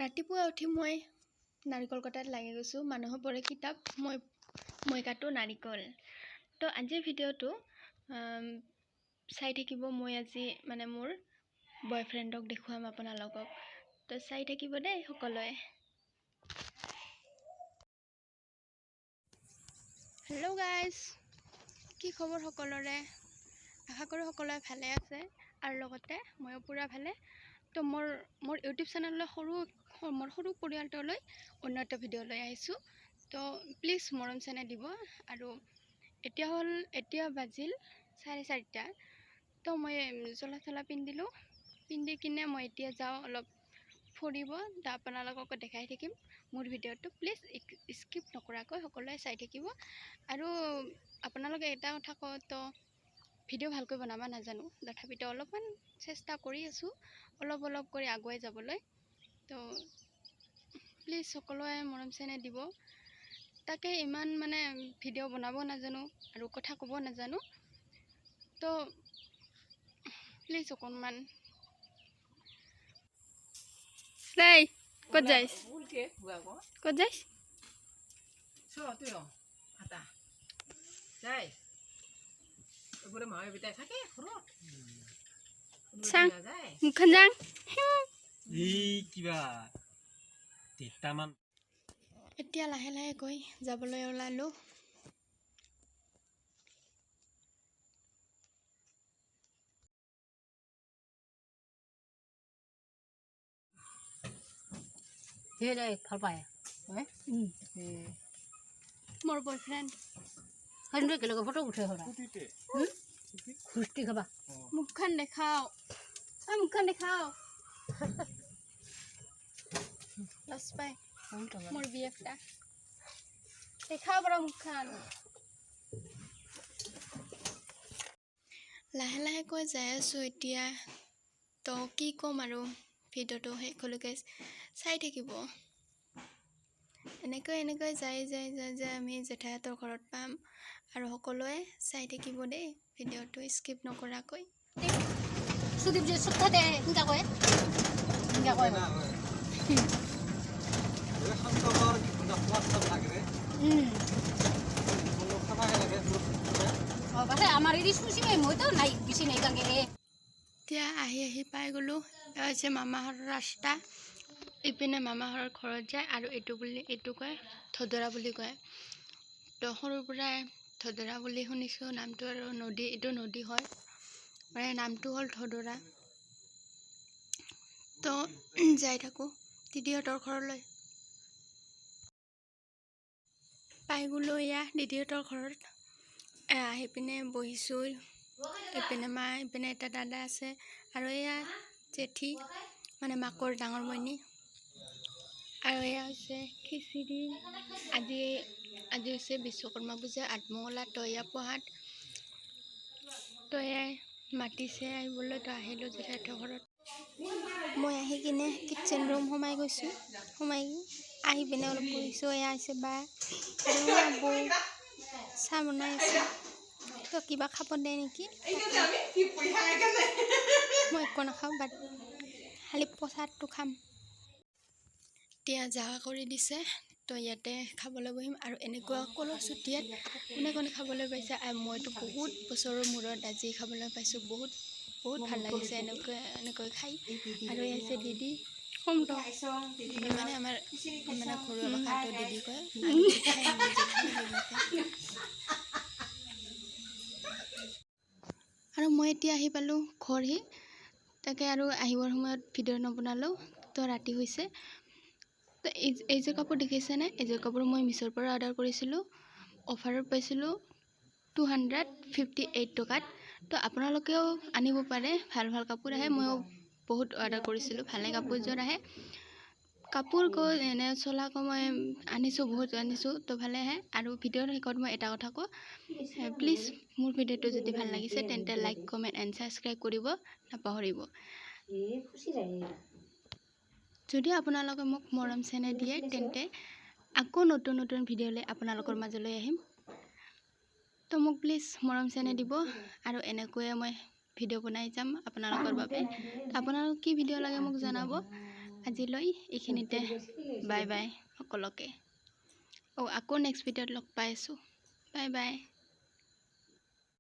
ৰাতিপুৱা উঠি মই নাৰিকল কটাত লাগি গৈছোঁ। মানুহৰ পৰে কিতাপ, মই কাটো নাৰিকল। তো আজিৰ ভিডিঅ'টো চাই থাকিব। মই আজি মানে মোৰ বয়ফ্ৰেণ্ডক দেখুৱাম আপোনালোকক, তো চাই থাকিব দেই সকলোৱে। হেল্ল' গাইজ, কি খবৰ সকলোৰে? আশা কৰোঁ সকলোৱে ভালে আছে আৰু লগতে ময়ো পূৰা ভালে। তো মোৰ মোৰ ইউটিউব চেনেললৈ মোৰ সৰু পৰিয়ালটোলৈ অন্য এটা ভিডিঅ' লৈ আহিছোঁ। তো প্লিজ মৰম চেনেহ দিব। আৰু এতিয়া বাজিল 4:30। তো মই চোলা চোলা পিন্ধিলোঁ, পিন্ধি কিনে মই এতিয়া যাওঁ অলপ ফুৰিব। তো আপোনালোককো দেখাই থাকিম মোৰ ভিডিঅ'টো, প্লিজ স্কিপ নকৰাকৈ সকলোৱে চাই থাকিব। আৰু আপোনালোকে এটা কথা কওঁ, তো ভিডিঅ' ভালকৈ বনাব নাজানো, তথাপিতো অলপমান চেষ্টা কৰি আছোঁ অলপ অলপ কৰি আগুৱাই যাবলৈ। তো প্লিজ সকলোৱে মৰম চেনেহ দিব। তাকে ইমান মানে ভিডিঅ' বনাব নাজানো আৰু কথা ক'ব নাজানো, তো প্লিজ অকণমান। দেই ক'ত যাইছ? ক'ত যাইছ? মুখখন যাং। এতিয়া লাহে লাহে গৈ যাবলৈ ওলালোঁ। ভাল পায় মোৰ বয়ফ্ৰেণ্ড। ফটো উঠে খুষ্টি খাবা। মুখখন দেখাও, মুখখন দেখাও। লাজ পায় মোৰ বি এফটা। দেখাও বাৰু মুখখন। লাহে লাহেকৈ যাই আছোঁ এতিয়া। তো কি ক'ম আৰু, ভিডিঅ'টো শেষলৈকে চাই থাকিব। এনেকৈ এনেকৈ যাই যাই যাই যাই আমি জেঠাইহঁতৰ ঘৰত পাম। আৰু সকলোৱে চাই থাকিব দেই ভিডিঅ'টো স্কিপ নকৰাকৈ। এতিয়া আহি আহি পাই গ'লোঁ। হৈছে মামাহঁতৰ ৰাস্তা, ইপিনে মামাহঁতৰ ঘৰত যায় আৰু এইটো কয় ধদৰা বুলি কয়। তো সৰুৰ পৰাই ধদৰা বুলি শুনিছোঁ নামটো। আৰু নদী, এইটো নদী হয়, মানে নামটো হ'ল ধদৰা। তো যাই থাকোঁ দিদিহঁতৰ ঘৰলৈ। পাই গ'লোঁ এয়া দিদিহঁতৰ ঘৰত। আহি পিনে বহিছোঁ। ইপিনে মা, ইপিনে এটা দাদা আছে আৰু এয়া জেঠী, মানে মাকৰ ডাঙৰ বইনী। আৰু এয়া হৈছে খিচিৰি। আজি আজি হৈছে বিশ্বকৰ্মা পূজা, আঠমঙলা। তো এয়া প্ৰসাদ। তো এয়াই মাতিছে আহিবলৈ, তো আহিলোঁ জেঠাইহঁতৰ ঘৰত। মই আহি কিনে কিটচেন ৰুম সোমাই গৈছোঁ। সোমাই আহি পিনে অলপ বহিছোঁ। এয়া হৈছে বা আৰু বৌ চাহ বনাই আছে। তো কিবা খাব দিয়ে নেকি, মই একো নাখাওঁ, বাট খালি প্ৰসাদটো খাম। এতিয়া জাগা কৰি দিছে, তো ইয়াতে খাবলৈ বহিম। আৰু এনেকুৱা কলৰ চুটিয়াত কোনে কোনে খাবলৈ পাইছে? আৰু মইতো বহুত বছৰৰ মূৰত আজি খাবলৈ পাইছোঁ। বহুত বহুত ভাল লাগিছে এনেকৈ এনেকৈ খাই। আৰু এয়া হৈছে দিদি, মানে আমাৰ মানে ঘৰুৱা ভাষাটো দিদি কয়। আৰু মই এতিয়া আহি পালোঁ ঘৰহি। তাকে আৰু আহিবৰ সময়ত ভিডিঅ' নবনালোঁ, তো ৰাতি হৈছে। তো এইযোৰ কাপোৰ দেখিছেনে? এইযোৰ কাপোৰ মই মিছ'ৰ পৰা অৰ্ডাৰ কৰিছিলোঁ, অফাৰত পাইছিলোঁ 258 টকাত। তো আপোনালোকেও আনিব পাৰে, ভাল ভাল কাপোৰ আহে। ময়ো বহুত অৰ্ডাৰ কৰিছিলোঁ, ভালে কাপোৰযোৰ আহে। কাপোৰ কৈ এনে চোলা কৈ মই আনিছোঁ, বহুত আনিছোঁ, তো ভালে আহে। আৰু ভিডিঅ'ৰ শেষত মই এটা কথা কওঁ, প্লিজ মোৰ ভিডিঅ'টো যদি ভাল লাগিছে তেন্তে লাইক, কমেণ্ট এণ্ড ছাবস্ক্ৰাইব কৰিব নাপাহৰিব। যদি আপোনালোকে মোক মৰম চেনেহ দিয়ে তেন্তে আকৌ নতুন নতুন ভিডিঅ'লৈ আপোনালোকৰ মাজলৈ আহিম। তো মোক প্লিজ মৰম চেনেহ দিব আৰু এনেকৈয়ে মই ভিডিঅ' বনাই যাম আপোনালোকৰ বাবে। আপোনালোক কি ভিডিঅ' লাগে মোক জনাব। আজিলৈ এইখিনিতে, বাই বাই সকলোকে। অ' আকৌ নেক্সট ভিডিঅ'ত লগ পাই আছোঁ। Bye bye.